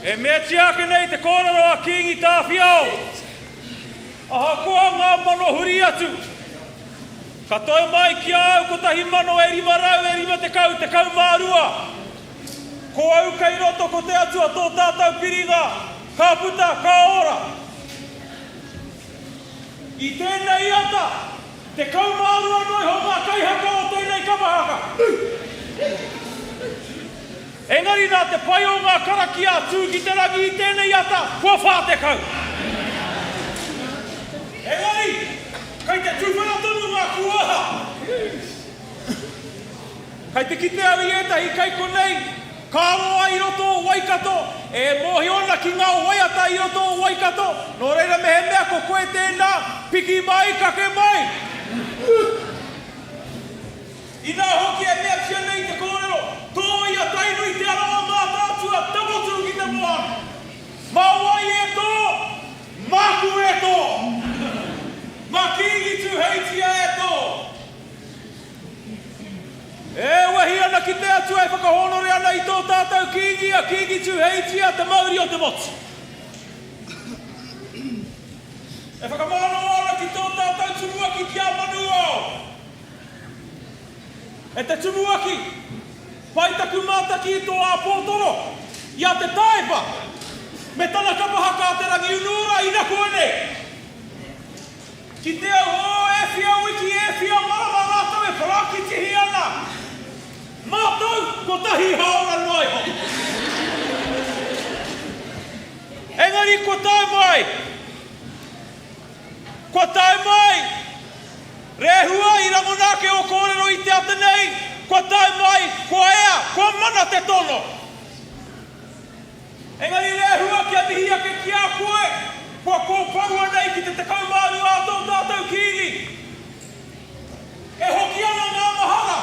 E meatia ake nei te kōrero a Kīngi Tāwhiao, Ahakoa ngā mano huri atu, ka toe mai ki a au 1000 e 500 e 50 12. Ko au kei roto ko te Atua tō tātou piringa, ka puta, ka ora. I tēnei ata, 12 noa iho ngā kaihaka o tēnei kapa haka. Engari nā te pai o ngā karakia a Tū ki te rangi i tēnei ata, kua 40. Engari, kei te tuwhera tonu ngā kūaha. Kei te kite au i ētahi kei konei, ka roa i roto o Waikato, e mōhio ana ki ngā waiata i roto o Waikato, nō reira mehemea ko koe tēnā, piki mai, kake mai! Inā hoki e meatia nei te kōrero, tōia Tainui te arawa mātaatua tamotu ki te moana. Mā wai e tō? Māku e tō! Mā Kīngi Tūheitia e tō! E wehi ana ki te Atua e whakahōnore ana i tō tātou Kīngi a Kīngi Tūheitia te mauri o te motu. E whakamānawa ana ki tō tātou Tumuaki ki a Manuao. E te Tumuaki, pai taku mātaki i tō āpōtoro, i a Te Taepa, me tana kapa haka a Te Rangiunuora inakuanei. Ki te au, oh, e whia wiki, e whia marama rātou e parakitihi ana. Mātou, kotahi hāora noa iho. Engari kua tae mai. Kua tae mai! Rehua i rangona ake ō kōrero i te ata nei, kua tae mai, kua ea, kua mana te tono! Engari Rehua kia mihi ake ki a koe, kua kōpoua nei ki te 12 a tō tātou Kīngi. E hoki ana ngā mahara.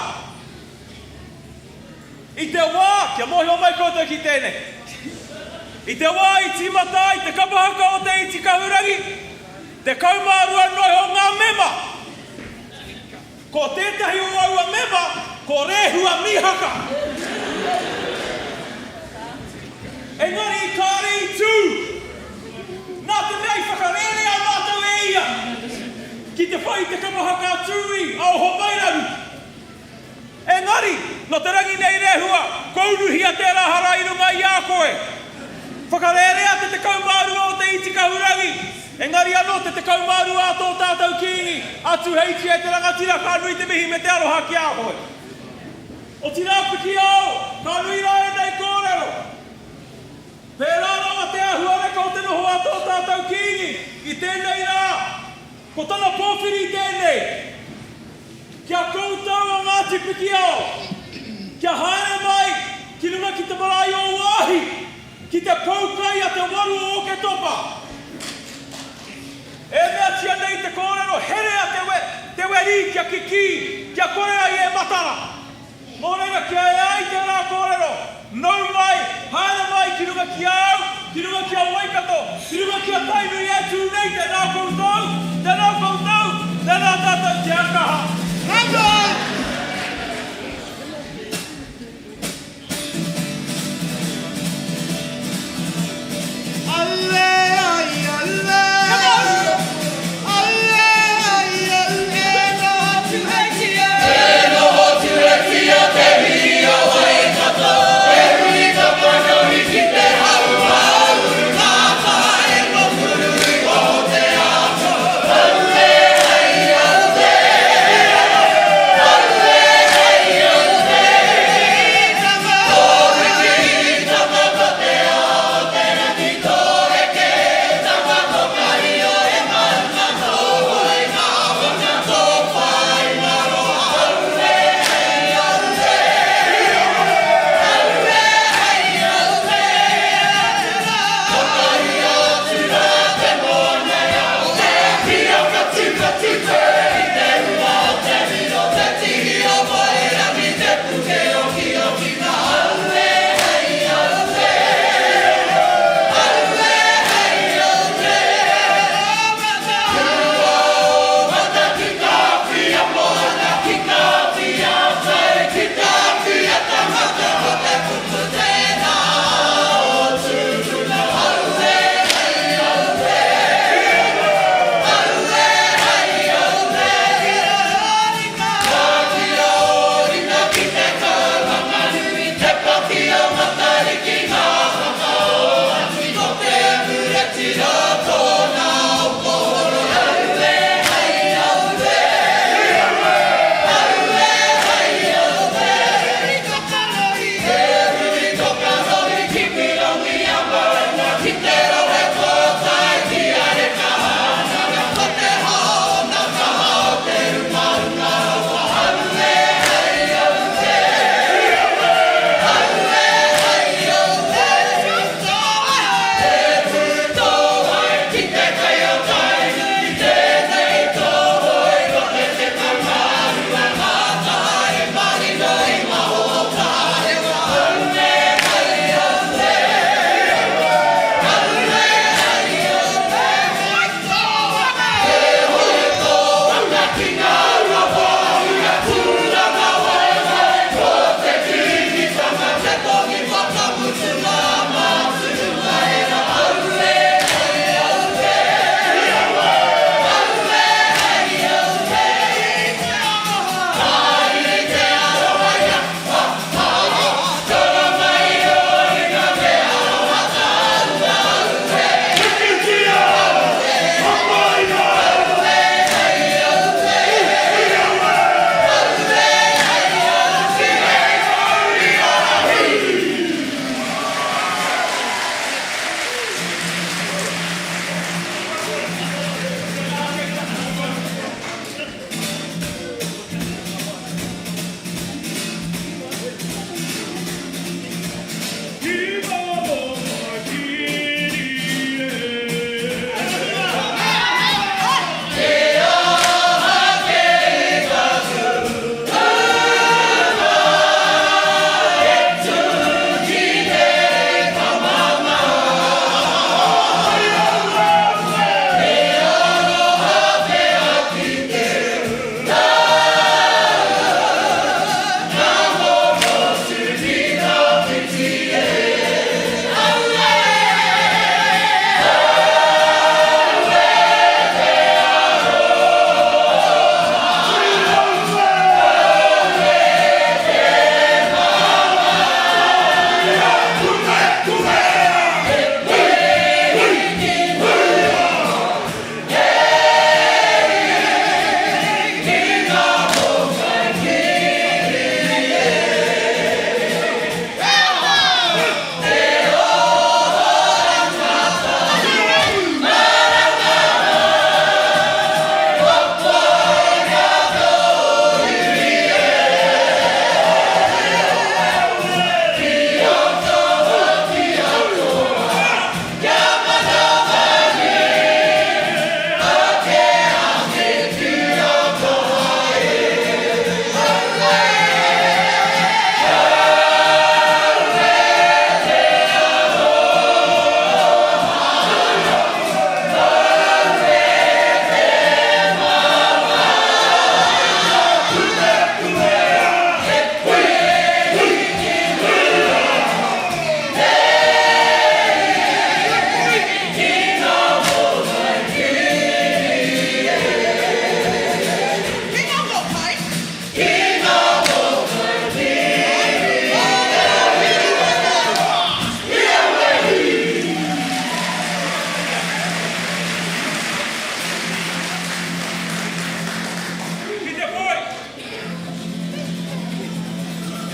I te wā, kia mōhio mai koutou ki tēnei, i te wā i tīmata ai te kapa haka o Te Iti Kahurangi, 12 noa iho ngā mema. Ko tētahi o aua mema, ko Rehua Mihaka. Engari kāre i tū, nā te mea i whakarērea mātou e ia ki te whai i te kapa haka a Tūī, a Ohomairangi. Engari, nō te rangi nei Rehua, kua unuhia tērā hara i runga i a koe. Whakarērea te 12 o te iti kahurangi, engari anō te 12 a tō tātou Kīngi, a Tuheitia e te rangatira ka nui te mihi me te aroha ki a koe. Otirā Pikiao, ka nui rā ēnei kōrero. Pērā rawa te āhuareka o te noho a tō tātou Kīngi i tēnei rā, ko tana pōwhiri tēnei. Ki a koutou a Ngāti Pikiao, kia haere mai ki runga ki te marae o Waahi, ki te poukai a te waru o Oketopa. E meatia nei te kōrero herea te we, te werī kia kikī, kia kore ai e matara. Nō reira, kia ea ai tērā kōrero, nau mai, haere mai ki runga ki a au, ki runga ki a Waikato, ki runga ki a Tainui e tū nei, tēnā koutou, tēnā koutou, tēnā tātou, kia kaha. Ka pai! Aue ai aue Aue ai au E noho Tuheitia E noho Tuheitia te hihi o Waikato E huri ka panoni ki te hauāuru Ngā tae mokuru iho o te ata Aue ai aue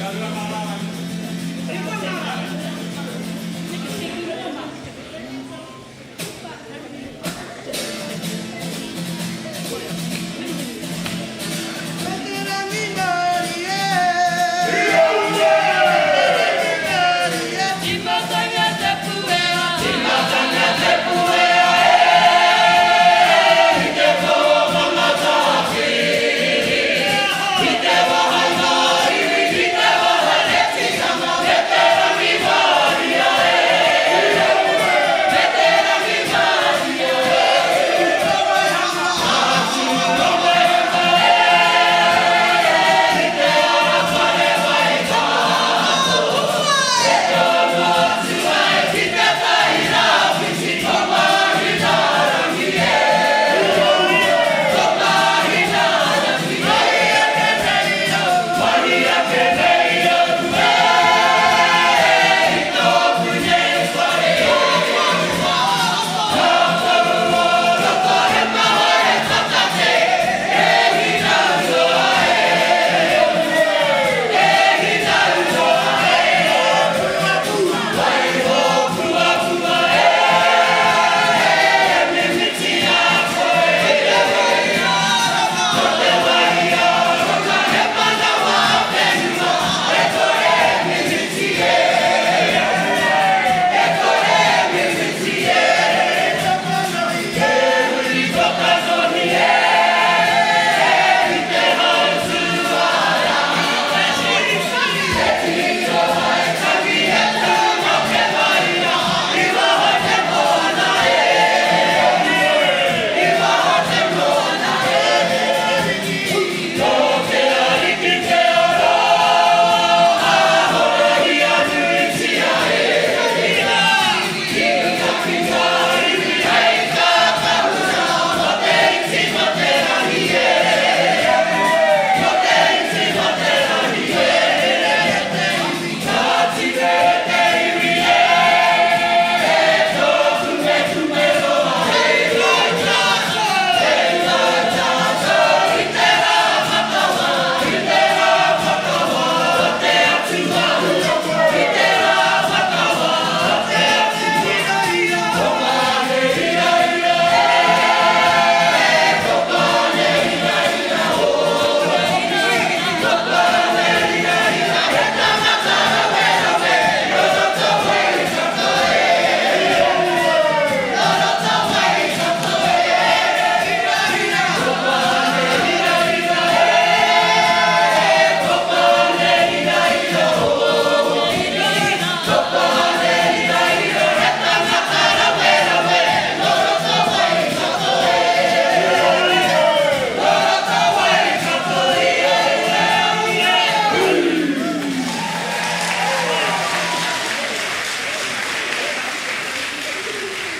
Me te rangimarie. I aue! Me te rangimarie. Timatanga te puea. Timatanga te puea e, i te pō mamataki. Ki te waha ngā iwi, ki te waha te tikanga, me te rangimarie e, me te rangimarie e.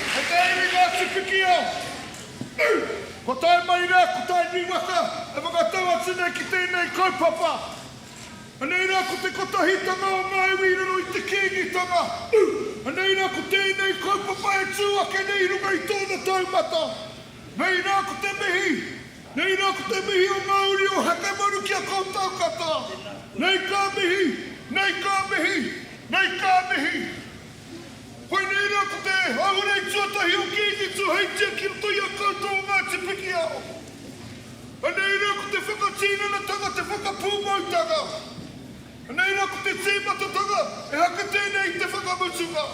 Ko te iwi Ngāti Pikiao. Kua tae mai rā ko Tainui waka e whakatau atu nei ki tēnei kaupapa. Anei rā ko te kotahitanga o ngā iwi i raro i te Kīngitanga. Anei rā ko tēnei kaupapa e tū ake nei i runga i tōna taumata. Nei rā ko te mihi, nei rā ko te mihi o ngā uri o Hekemaru ki a koutou katoa. Nei ka mihi, nei ka mihi, nei ka mihi. Koinei rā ko te ahurei tuatahi o Kīngi Tūheitia ki roto i a koutou o Ngāti Pikiao. Anei rā ko te whakatīnanatanga, te whakapūmautanga. Anei rā ko te tīmatatanga, ehake tēnei i te whakamutunga.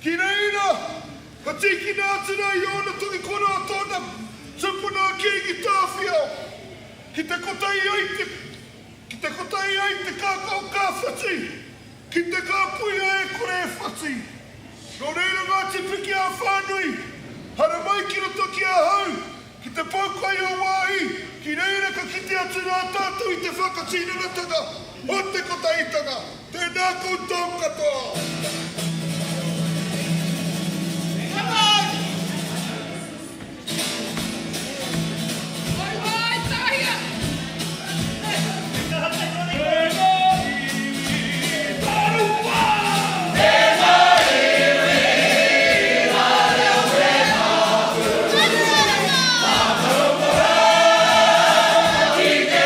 Ki reira, ka tīkina atu rā i ōna tangi kora a tōna tupuna a Kīngi Tāwhiao, ki te kotahi ai te, ki te kotahi ai te kākaho kāwhati, ki te kāpuia e kore e whati. Nō reira Ngāti Pikiao whānui, haramai ki roto ki ahau, ki te poukai o Wāhi, ki reira ka kite atu rā tātou i te whakatinanatanga o te kotahitanga. Tēnā koutou katoa. Ki te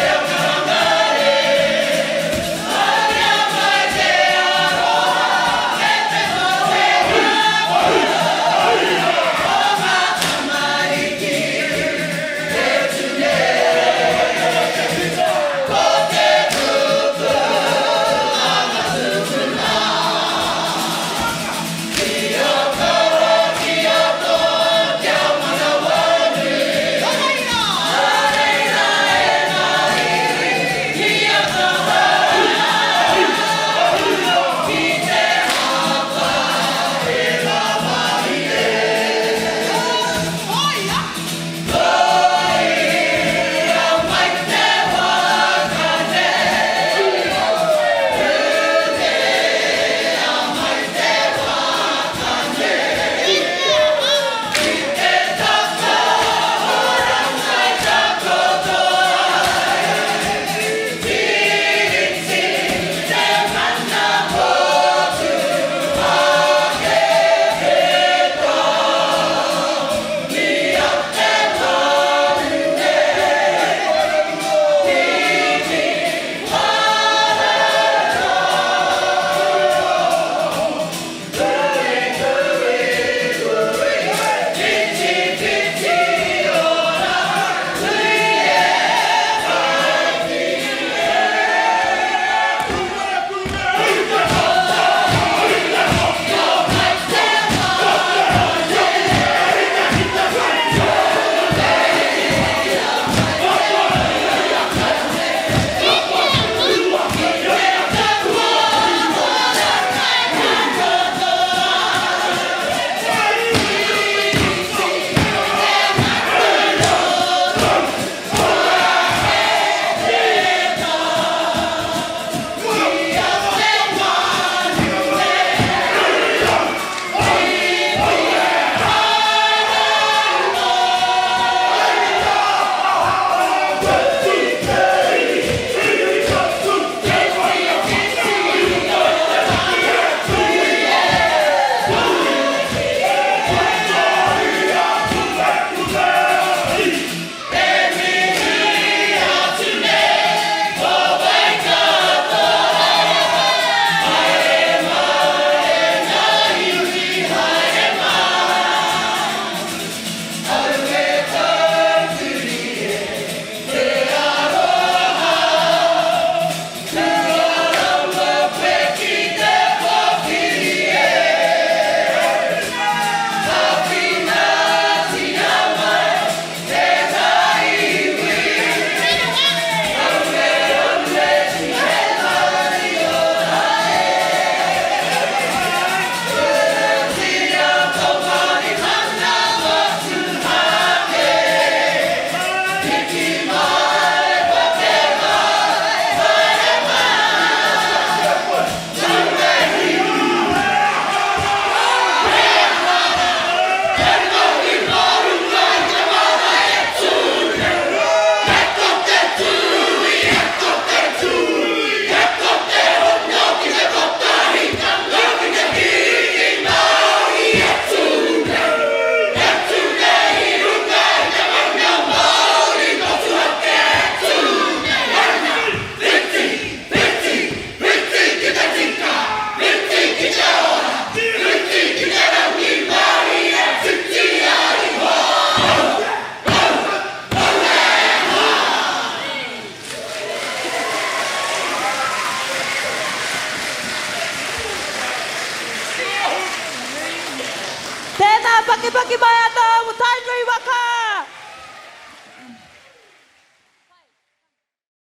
Pakipaki mai ana o Tainui waka!